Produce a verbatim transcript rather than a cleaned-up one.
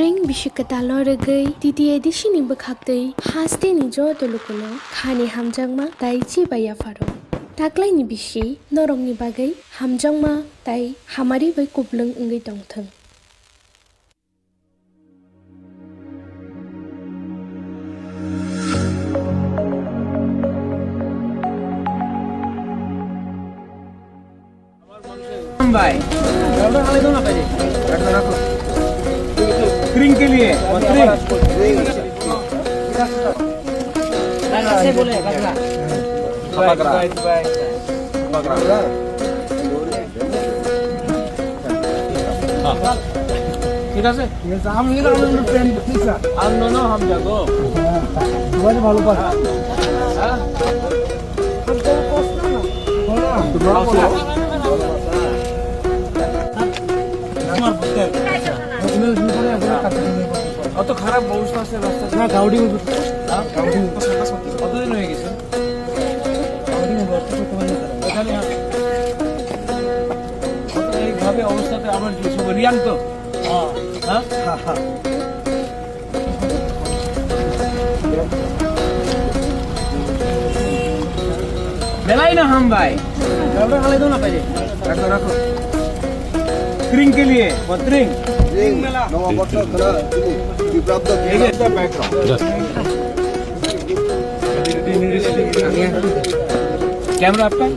Ring bisi kwtalno rwgwi T T A D C ni bwkhaktwi hasteni joto lukuno khani hamjakma tai chibai yapharo. Taklaini bisi norokni bagwi hamjakma tai hamari bai kuplung wngwi tongthwng. Bhai. Ring ke liye, ring. Bhai, bhai, bhai. ঠিক আছে? ঠিক আছে, আমি কিন্তু আমার ফ্রেন্ড, ঠিক আছে? আর no, no, হাম যাবো। তোমার ভালো পাস। হ্যাঁ? তোমার বলো। তোমার বুঝতে হবে। অত খারাপ অবস্থা আছে রাস্তা। না, গাউডি। হ্যাঁ? গাউডি। কতদিন হয়ে গেছে? এখানে এইভাবে অবস্থাতে আমার কি সব রিয়ান তো? হ্যাঁ? বেলাই না হাম ভাই। রাখো, রাখো। Drink ke liye, what drink? Drink, নববর্ষ, খেলা, বিপ্লব তো এই যে। Camera আপনার?